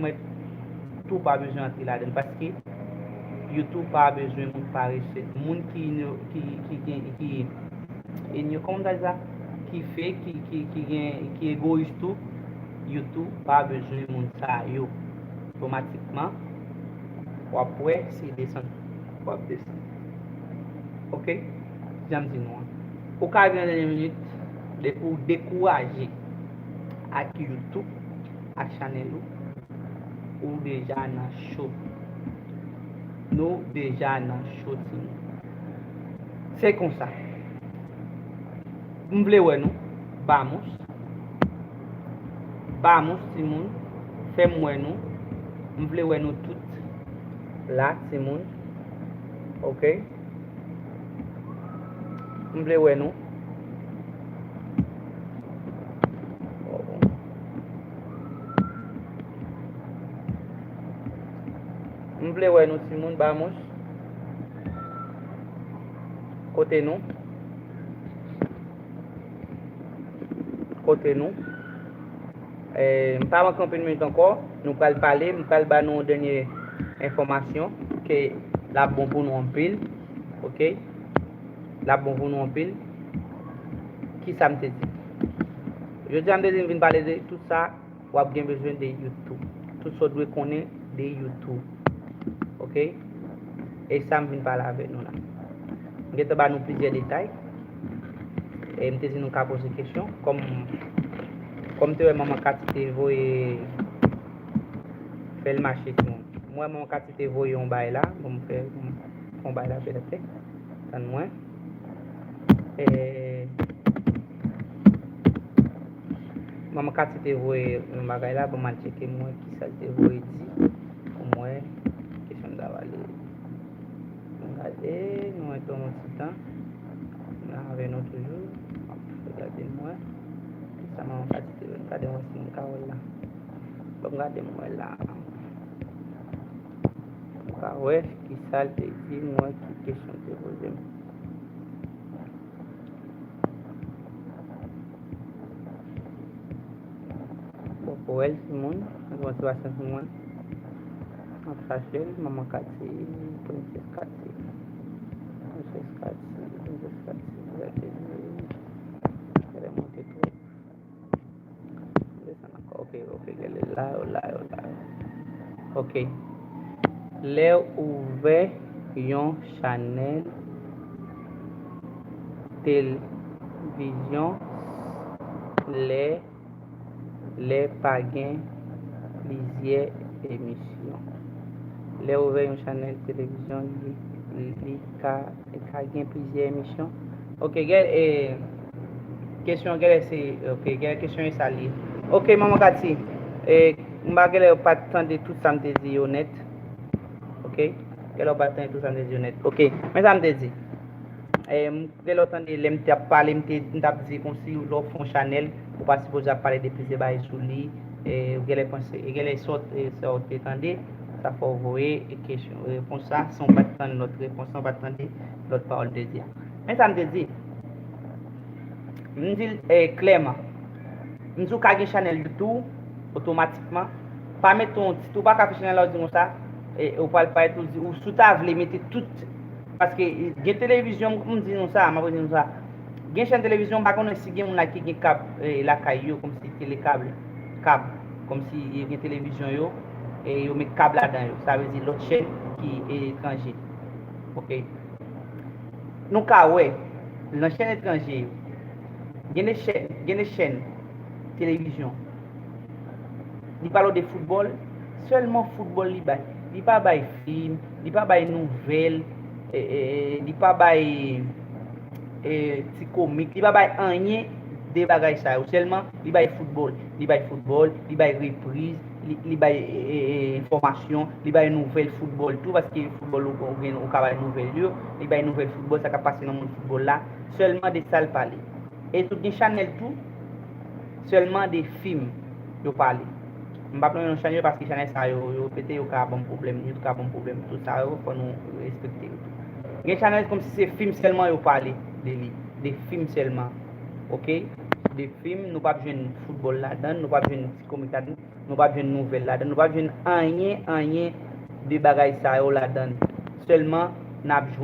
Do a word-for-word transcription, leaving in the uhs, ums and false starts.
mwen tou pa bezwen antre ladan l, paske YouTube pa bezwen moun parese, moun ki, ki, ki gen, ki, kòman m ta di sa, ki fake, ki, ki, ki gen, ki egoyis tou, YouTube pa bezwen moun sa yo. Otomatikman, w ap wè se desann w ap desann. Oke? Jan m di nou an. Ou ka vin nan dènye minit, depi w dekouraje ak YouTube, ak chanèl ou, ou deja nan cho. Nou deja nan cho, timoun. Se konsa. M vle wè nou. Bamous. Bamous, timoun. Fè m wè nou. M vle wè nou tout la, timoun. Oke? M vle wè nou. M vle wè nou, timoun, Bamous. Kote nou? Kote nou? Eh, m pa manke anpil minit ankò. Nou pral pale, m pral ba nou yon dènye enfòmasyon ke l ap bon pou nou anpil. Oke? L ap bon pou nou anpil. Ki sa m te di? Jodi a, m te di m vin pale de tout sa w ap gen bezwen de YouTube. Tout sa w dwe konnen de YouTube. Oke? E sa m vin pale avèk nou la. M gentan ba nou plizyè detay. E m te di nou ka poze kesyon. Kòm, kòm te wè manman Kati te voye fè l mache, timoun. M wè manman Kati te voye yon bay la. Bon, m fè, m fè yon bay la petèt. Tann mwen. E, manman Kati te voye yon bagay la, bon, m al tcheke m wè kisa l te voye di pou m wè kesyon m ta pale. M gade, nou mete yon ti tan. M la avè nou toujou. M ap gade m wè kisa manman Kati te voye. M gade m wè si m ka wè l la. Bon, m gade m wè la. M ka wè kisa l te di, m wè ki kesyon l te poze m. Bon, pou wè l, timoun, nou pran ti pasyans pou mwen. M ap chache l, manman Kati, prensès Kati. Prensès Kati, prensès Kati, gade li. Gade monte twòp. Desann ankò. Oke, oke, gade la yo, la yo, la yo. Oke. Lè w ouvè yon chanèl televizyon, lè, lè pa gen plizyè emisyon. Lè w ouvè yon chanèl televizyon, li, li ka, li ka gen plizyè emisyon. Oke, gen, e, kesyon genlè se, oke, genlè kesyon e sa li ye. Oke, manman Kati, e, m pa genlè pa t tande tout sa m te di yo nèt. Oke? Genlè w pa t tande tout sa m te di yo nèt. Oke, men sa m te di. E, m genlè w tande lè m t ap pale, m te, m t ap di kòmsi lè w fè yon chanèl, ou pa sipoze ap pale de plizyè bagay sou li. E, ou genlè panse, e genlè sa w te, sa w te tande, sa fè w voye e kesyon, repons sa, san w pa t tann lòt repons la, w pa t tande lòt pawòl m te di a. Men sa m te di, m di l, e, klèman. M di w ka gen chanèl YouTube, otomatikman. Pa mete yon tit, ou pa ka fè chanèl la, ou di konsa, e, ou pral parèt, ou di, ou, si w ta vle mete tout, paske gen televizyon, m di nou sa, m ap di nou sa. Gen chèn televizyon, m pa konnen si gen moun la ki gen kab, e, lakay yo, kòmsi telekab, kab, kòmsi yo gen televizyon yo, e yo met kab ladan yo. Sa vle di lòt chèn ki, e, etranje. Oke. Nou ka wè, nan chèn etranje yo, gen de chèn, gen de chèn televizyon. Li pale w de foutbòl, sèlman foutbòl li bay. Li pa bay fim, li pa bay nouvèl, e, e, e, li pa bay, e, ti komik, li pa bay anyen de bagay sa yo. Sèlman, li bay foutbòl, li bay foutbòl, li bay repriz, li, li bay, e, e, e, enfòmasyon, li bay nouvèl foutbòl tou, paske foutbòl ou, ou gen, ou ka bay nouvèl yo, li bay nouvèl foutbòl, sa k ap pase nan mond foutbòl la, sèlman de sa l pale. E tou gen chanèl tou, sèlman de fim yo pale. M p ap nonmen non chanèl yo paske chanèl sa yo, yo pete, yo ka ban m pwoblèm, YouTube ka ban m pwoblèm. Tout sa yo, fò nou respekte yo tou. Gen chanèl kòmsi se fim sèlman yo pale de li, de fim sèlman. Oke? de fim, nou p ap jwenn foutbòl ladan l, nou p ap jwenn ti komik ladan l, nou p ap jwenn nouvèl ladan l, nou p ap jwenn anyen, anyen de bagay sa yo ladan l. Sèlman, n ap jwenn